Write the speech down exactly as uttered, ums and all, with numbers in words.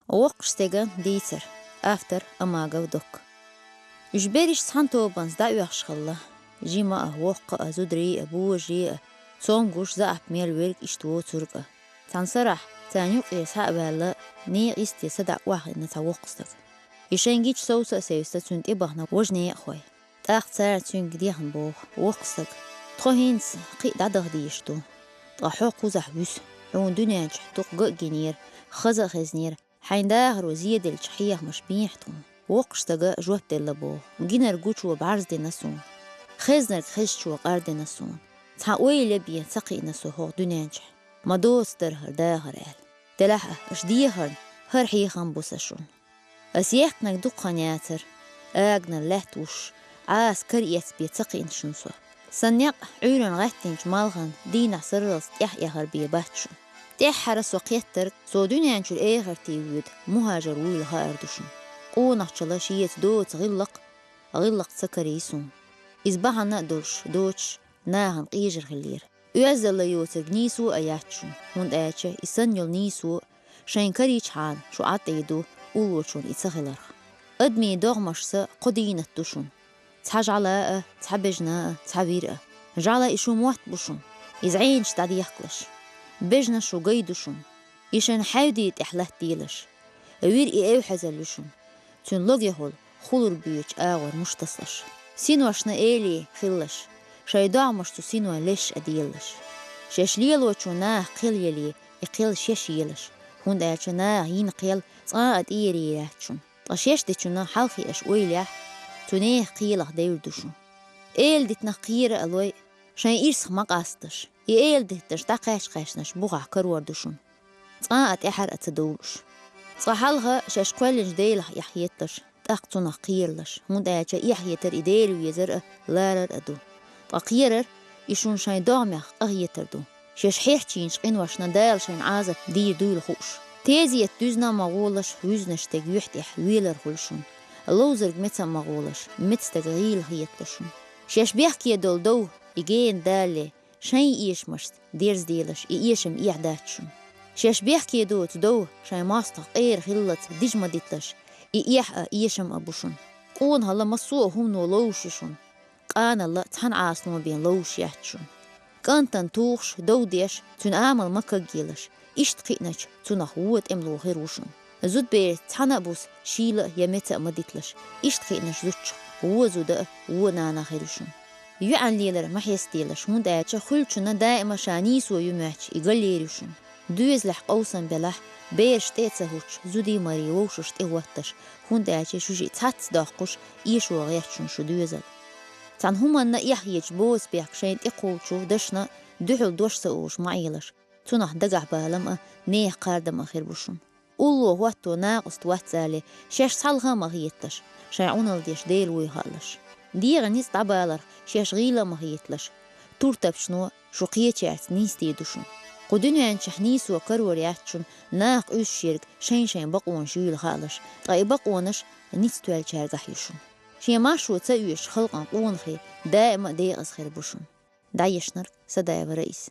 Воккхача стеган дийцар. Автор Амагов Док. Уж берриш цхьан тобанца дӀаоьхуш хилла. Жима а, воккха а, зударий а, божарий а, цомгуш, заьӀап мел верг, иштта воцург а. Цхьан сарахь царна юкъера схьа а ваьлла, некъа йисте садаӀа охьахиъна цхьа воккха стаг. И шайн гича совца а севцца, цунна тӀебахана важа некъахой. ТӀаккха цара цуьнга дехна боху: «Воккха стаг, тхо хӀинца кхин а дӀадаха дезаш ду. Ткъа хьо кхузахь вуьсу. Хьуна дуьнен чохь дукха ган а гинера, хаза а хезнера, хьайн дахаро зеделлачу хьехамаш бехьа тхуна». Воккхачу стага жоп делла боху: «Гинарг гучо бӀаьрзе дина суна. Хезнарг хезачо къардина суна. Цхьа ойла бен ца кхиъна со хӀокху дуьнен чохь. Ма доцу дара хӀара дахар», — аьлла. «Делахь а, аша дехарна хӀара хьехам бу сан шуна. Ас ехкинарг дукха хан яцара, аганара лаьтта вуссуш, Ӏаса кара эцна бен ца кхиъна шуна со. Сан некъ Ӏуьйранна гӀаьттинчу малхана дийнахь сарралц тӀаьхьа эхар бен бац шуна. ТӀаьххьара со кхеттарг, со дуьнен чуьра эхарте воьду мухӀажар вуйла хаар ду шуна. Къонахчалла шеца доцу гӀиллакх, гӀиллакх ца карий суна. Иза бахьана а долуш, доцуш, нахана къежар хиллера. Оьздангалла йоцург нийсо а яц шуна, хӀунда аьлча и санна йолу нийсо шайна карийчхьана шу Ӏад Ӏийр ду, уллочунна и ца хиларх. Адамийн догӀмашца кхо дийнат ду шуна. Цхьа жӀала а, цхьа бежана а, цхьа вир а. ЖӀала и шун мотт бу шуна, иза Ӏенаш дӀадехкалаш. Бежана шу гай ду шуна, и шайн хьаьвди тӀехь латтаделаш. Вир и эвхьазалла ю шуна, цуьнан логехула хулар боьдучу агӀор муш тасалаш. Синошна элий хилалаш, шайн догӀмаш цу синой леш а делалаш. Шаьш лелочо наха кхел елий, и кхел шаьш елаш, хӀунда аьлча наха йина кхел цкъа а тӀеэрийтар яц шуна. Ткъа шаьш дечунна хьалхе аша ойла яхь, цу нехан кхелах девр ду шуна. Эладитанах кхера а лой, шайн ирсах ма къасташ, и эладитанаш дӀакхаьчча-кхаьччанаш бухахь карор ду шуна, цкъа а тӀаьхьара а ца довлуш. Цкъа хьалха шаьш кхоьллинчу Делах эхь хеталаш, тӀаккха цунах кхералаш, хӀунда аьлча эхь хетар и Дела везар а, ларар а ду. Ткъа кхерар и шуна шайн догӀмех къа хетар ду, шаьш хьехчийначу къиношна Дала шайна Ӏазап дийр дуйла хууш. Тезета дуьзна а ма гӀолаш, вуьзначу стеган юьхь тӀехь велар хуьлу шуна. Ловзарг меца а ма гӀолаш, меца стаг гӀийла хеталаш шуна. Шаьш бехке долу дов, и гена далале, шайн эшамашца дерзаделаш, и эшам эхь дац шуна. Шаьш бехке доцу дов шайн мостагӀа къера хиллалц дижа ма диталаш, и эхь а, эшам а бу шуна. Къонахалла массо а хӀумано ловзуш ю шуна, къаналла цхьана Ӏасано бен ловзуш яц шуна. КӀантана тухуш, дов деш, цуьнан амал ма кагъелаш, иштта кхиъначу цунах вон тӀемало хир ву шуна. Зудберца цхьана а буса шийла а я меца а ма диталаш, иштта кхиъначу зудчух вон зуда а, вон нана а хир ю шуна. ЙоьӀан лелар ма хьестаделаш, хӀунда аьлча хуьлучунна даима ша нийсо ю моьттуш, и галъер ю шуна. Доьзалехь къовсам белахь, бераш тӀе а ца хӀуттуш, зудий-марий вовшашна тӀехӀотташ, хӀунда аьлча шу шиъ цхьацца доккхуш, эшо гӀерта шуна шу доьзал. Цхьана хӀуманна эхь хеташ боцу бехк шайна тӀекхуллучу дашна дуьхьал дош ца олуш ма Ӏелаш, цунах дагахь балам а, нехан кхардам а хир бу шуна. Улло хӀотто накъост вац алий, шаьш цхьалха а ма хеталаш, шайн Ӏуналла деш Дела вуй хаалаш. ДегӀан ницкъ дӀабаларх шаьш гӀийла а ма хеталаш, туртапчано шу кхечаьрца нийса дийр ду шуна. Кху дуьнен чохь нийсо карор яц шуна, наха къуьйсуш ерг шайн-шайн бакъонаш юйла хаалаш, ткъа и бакъонаш ницкъ тоьллачаьргахь ю шуна. Шен маршо ца оьшуш халкъан къонахий даима а декъаза хир бу шуна. ДӀаешнарг Садаева Раиса.